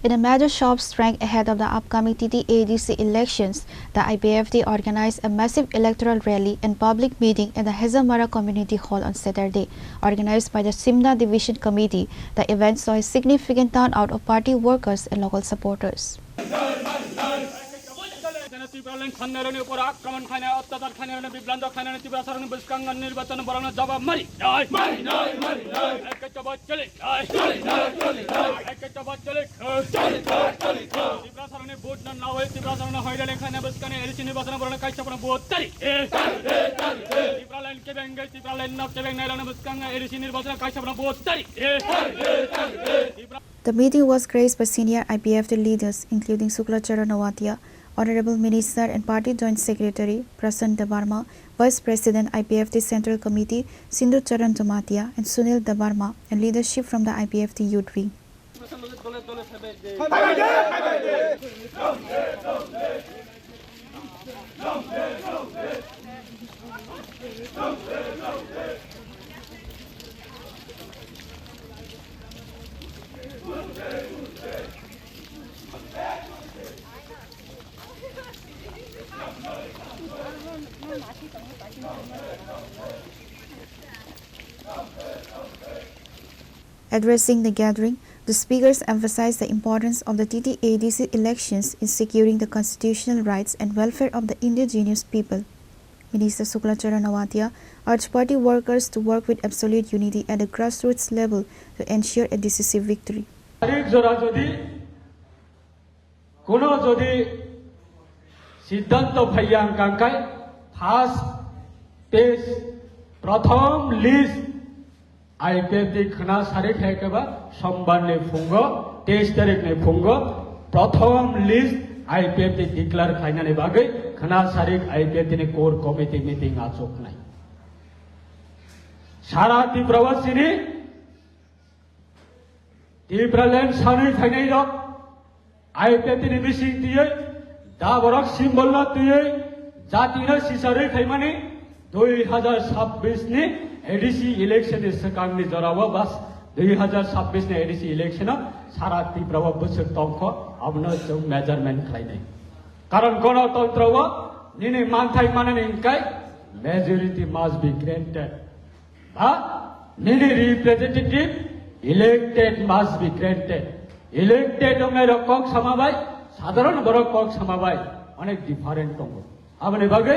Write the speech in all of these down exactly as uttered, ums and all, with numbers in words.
In a major show of strength ahead of the upcoming T T A D C elections, the I P F T organized a massive electoral rally and public meeting at the Hezamara Community Hall on Saturday. Organized by the Simna Division Committee, the event saw a significant turnout of party workers and local supporters. যেন ত্রিপুরাল্যান্ড খান্নারনি উপর আক্রমণ খানে, অত্যাচার খানে, বিভ্রান্ত খানে, ত্রিপুরা সারণী বহিষ্কার নির্বাচন বরং জবাব মারি নাই। মারি নাই, মারি নাই। একে তো বচ্চলে নাই। চলে নাই, চলে নাই। একে তো বচ্চলে নাই। চলে নাই, চলে নাই। ত্রিপুরা সারণী ভোট না, না হয়ে ত্রিপুরা সারণী হয়ে গেলে এখানে বহিষ্কার এডিসি নির্বাচন বরং কাইসা বরং ভোট তারি। এ। তারি, তারি, তারি। ত্রিপুরাল্যান্ড কে বেঙ্গে, ত্রিপুরাল্যান্ড না কে বেঙ্গে, এলানো বহিষ্কার এডিসি নির্বাচন কাইসা বরং ভোট তারি। এ। তারি, তারি, তারি। Tripura The meeting was graced by senior I P F T leaders, including Sukla Charan Noatia, Honorable Minister and Party Joint Secretary Prasanth Debbarma, Vice President I P F T Central Committee Sindhu Charan Jamatia, and Sunil Debbarma, and leadership from the I P F T Youth Wing. Addressing the gathering, the speakers emphasized the importance of the T T A D C elections in securing the constitutional rights and welfare of the indigenous people. Minister Sukla Charan Noatia urged party workers to work with absolute unity at the grassroots level to ensure a decisive victory. তারিখ জোড়া যদি কোনো যদি সিদ্ধান্ত ফাইয়া কাঙ্কাই first page প্রথম list IPFT খানা সারি খাইকেবা সোমবার নি ফুঙ্গো তেইশ তারিখ নি ফুঙ্গো প্রথম লিস্ট আইপিএফটি ডিক্লেয়ার খাইনানি বাগৈ খানা সারি আইপিএফটি নি কোর কমিটি মিটিং আচুক নাই। সারা ত্রিপুরাবাসীনি ত্রিপুরাল্যান্ড সানি ফাইনাই rock IPFT ni bising tiyoi, da borok symbol no tiyoi, jati no sisarwi khaimani dui hazar sabbish ni ADC election ni swkang ni jora o bas dui hazar sabbish ni ADC election o sara Tripura o bwswk tongkho, abono chwng measurement khlainai. Karon gonotontro o nini manthai manani hwnkhe majority must be granted. Ba nini representative elected must be granted. Elected wngnai rok kok sama bai, sadharon borok kok sama bai onek different tongo. Aboni bagwi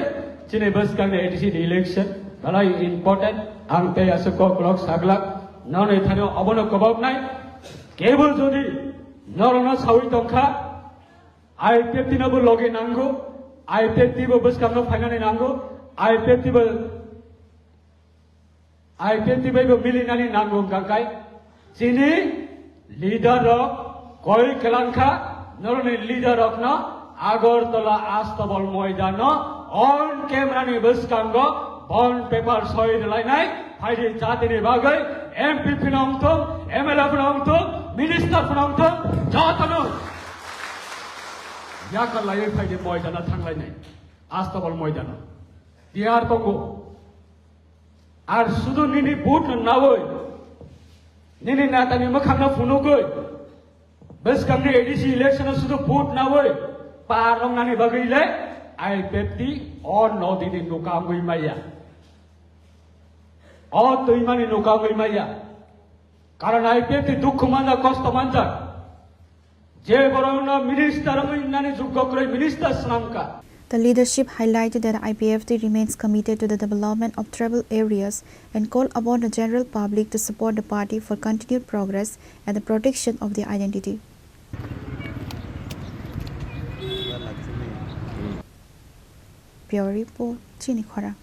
chini bwskangni ADC ni election belai important. Ang tei aswk kok rok saglak, nonwi thani obono koboknai. Kebo jodi norokno sawi tongkha, IPFT no bo logi nango, IPFT bo bwskango phainani nango, IPFT bo IPFT bai bo milinani nango hwnkha khe chini leader rok koi kwlangkha, norokni leader rokno Agartala Astabal moidano on camera ni bwskango bond paper soi rwlainai phaidi jatini bagwi, MP phano wngthung, MLA phano wngthung, minister phano wngthung, jotono yakal laiwi phaidi moidano thanglainai, Astabal moidano tiyar tongo. Ar sudu nini vote no nawi, nini netani mwkhangno phunugwi, bwskangni ADC election o sudu vote nawi par wngnani bagwi le IPFT o nodini nuka wngwi maya, o twimani nuka wngwi maya. Karon IPFT dukhu manjak, kosto manjak. Je borokno minister wngwi nani jukgo kwrwi minister swnamkha. The leadership highlighted that IPFT remains committed to the development of tribal areas and called upon the general public to support the party for continued progress and the protection of their identity. Bureau Report, Chini Khorang.